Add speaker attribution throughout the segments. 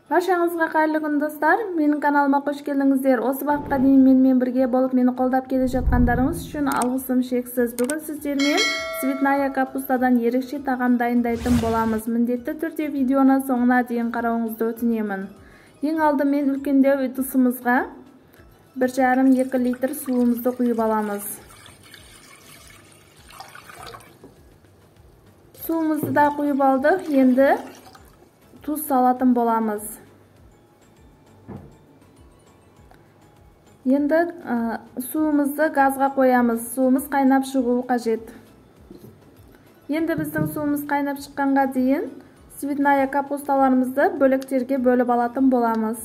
Speaker 1: Баршаңызға қайырлы күн достар, менің каналыма қош келдіңіздер. Осы уақытқа дейін менімен бірге болып, мені қолдап келе жатқандарыңыз үшін алғысым шексіз. Бүгін сіздермен цветная капустадан ерекше тағам дайындайтын боламыз. Міндетті түрде видеоны соңына дейін қарауыңызды өтінемін. Ең алдымен үлкендеу ыдысымызға 1,5-2 литр суымызды құйып аламыз. Суымызды да құйып алдық, енді тұз салатын боламыз. Енді суымызды газға қоямыз. Суымыз қайнап шығуы қажет. Енді біздің суымыз қайнап шыққанға дейін цветная капусталарымызды бөліктерге бөліп алатын боламыз.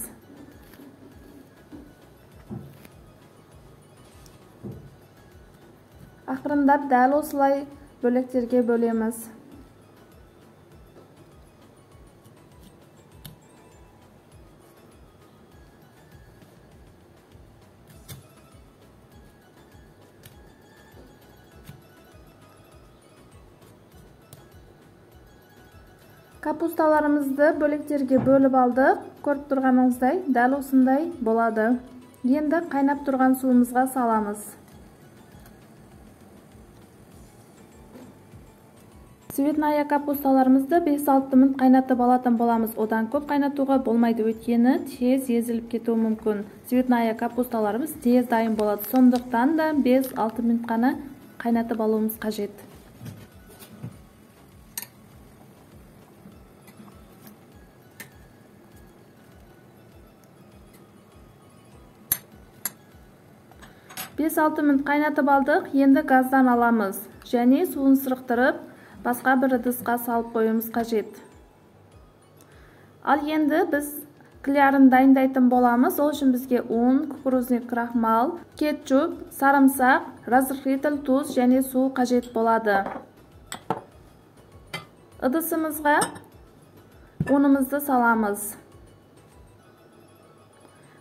Speaker 1: Ақырындап дәл осылай бөліктерге бөлеміз. Капусталарымызды бөліктерге бөліп алдық. Көріп тұрғаныңыздай, дәл осындай болады. Енді қайнап тұрған суымызға саламыз. Цветная капусталарымызды 5-6 минут қайнатып алатын боламыз. Одан көп қайнатуға болмайды, өйткені тез езіліп кетуі мүмкін. Цветная капусталарымыз тез дайын болады. Сондықтан да 5-6 минут қана қайнатып алуымыз қажет. Бес-алты минут қайнатып алдық, енді газдан аламыз. Және суын сырықтырып, басқа бір ыдысқа салып қоюымыз қажет. Ал енді біз клярын дайындайтын боламыз. Ол үшін бізге ұн, кукурузный крахмал, кетчуп, сарымсақ, разрыхлитель, тұз және су қажет болады. Ыдысымызға ұнымызды саламыз.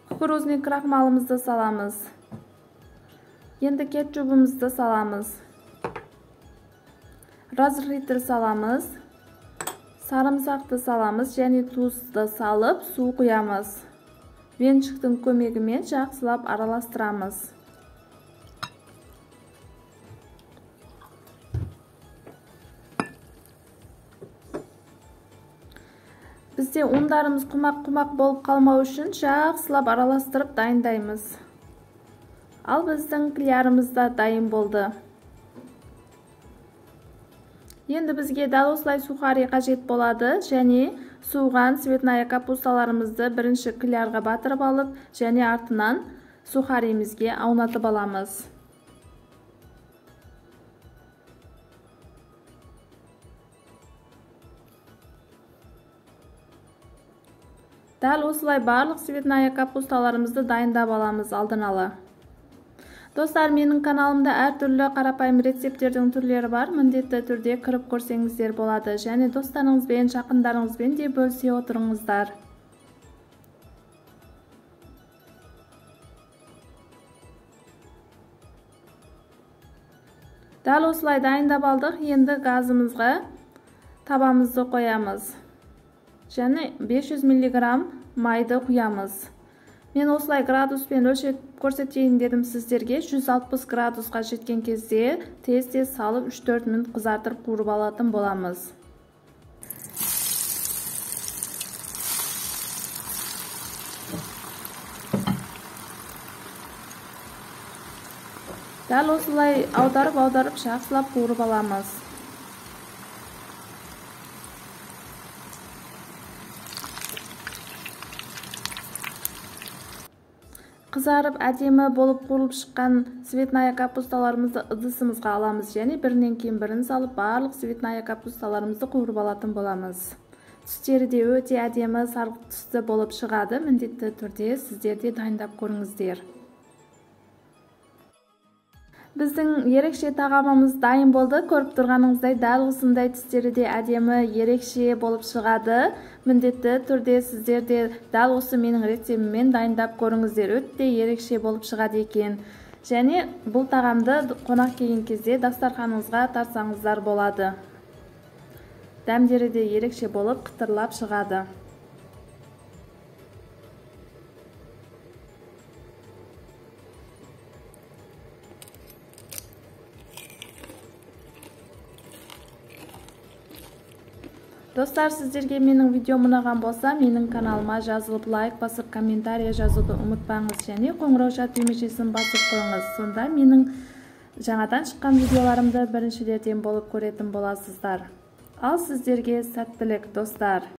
Speaker 1: Кукурузный крахмалымызды саламыз. Енді кетчубымызды саламыз. Разрыхлитель саламыз. Сарымсақты саламыз және тұзды салып су құямыз. Венчиктің көмегімен жақсылап араластырамыз. Бізде ұндарымыз құмақ-құмақ болып қалмау үшін жақсылап араластырып дайындаймыз. Ал біздің клярымыз да дайын болды. Енді бізге дәл осылай сухари қажет болады. Және суған цветная капусталарымызды бірінші клярға батырып алып, және артынан сухаримізге аунатып аламыз. Дәл осылай барлық цветная капусталарымызды дайындап аламыз алдын ала. Достар, менің каналымда әртүрлі қарапайым рецепттердің түрлері бар. Міндетті түрде кіріп көрсеңіздер болады. Және достарыңызбен, жақындарыңызбен де бөлісе отырыңыздар. Дәл осылай дайындап алдық. Енді газымызға табамызды қоямыз. Және 500 мг майды құямыз. Мен осылай градуспен өлшеп көрсетейін дедім сіздерге. 160 градусқа жеткен кезде тез-тез салып 3-4 минут қызартып қуырып алатын боламыз. Дәл осылай аударып-аударып жақсылап қуырып аламыз. Қызарып әдемі болып қуырылып шыққан цветная капусталарымызды ыдысымызға аламыз және бірінен кейін бірін салып барлық цветная капусталарымызды қуырып алатын боламыз. Түстері де өте әдемі сарғылт түсті болып шығады. Міндетті түрде сіздер де дайындап көріңіздер. Біздің ерекше тағамымыз дайын болды. Көріп тұрғаныңыздай дәл осындай түстері де әдемі, ерекше болып шығады. Міндетті түрде сіздер де дәл осы менің рецептіммен дайындап көріңіздер. Өте ерекше болып шығады екен. Және бұл тағамды қонақ келген кезде дастарханыңызға тартсаңыздар болады. Дәмдері де ерекше болып қытырлап шығады. Достар, сіздерге менің видеом ұнаған болса, менің каналыма жазылып, лайк басып, комментарий жазуды ұмытпаңыз және қоңырауша түймешесін басып қойыңыз. Сонда менің жаңадан шыққан видеоларымды біріншілерден болып көретін боласыздар. Ал сіздерге сәттілік, достар!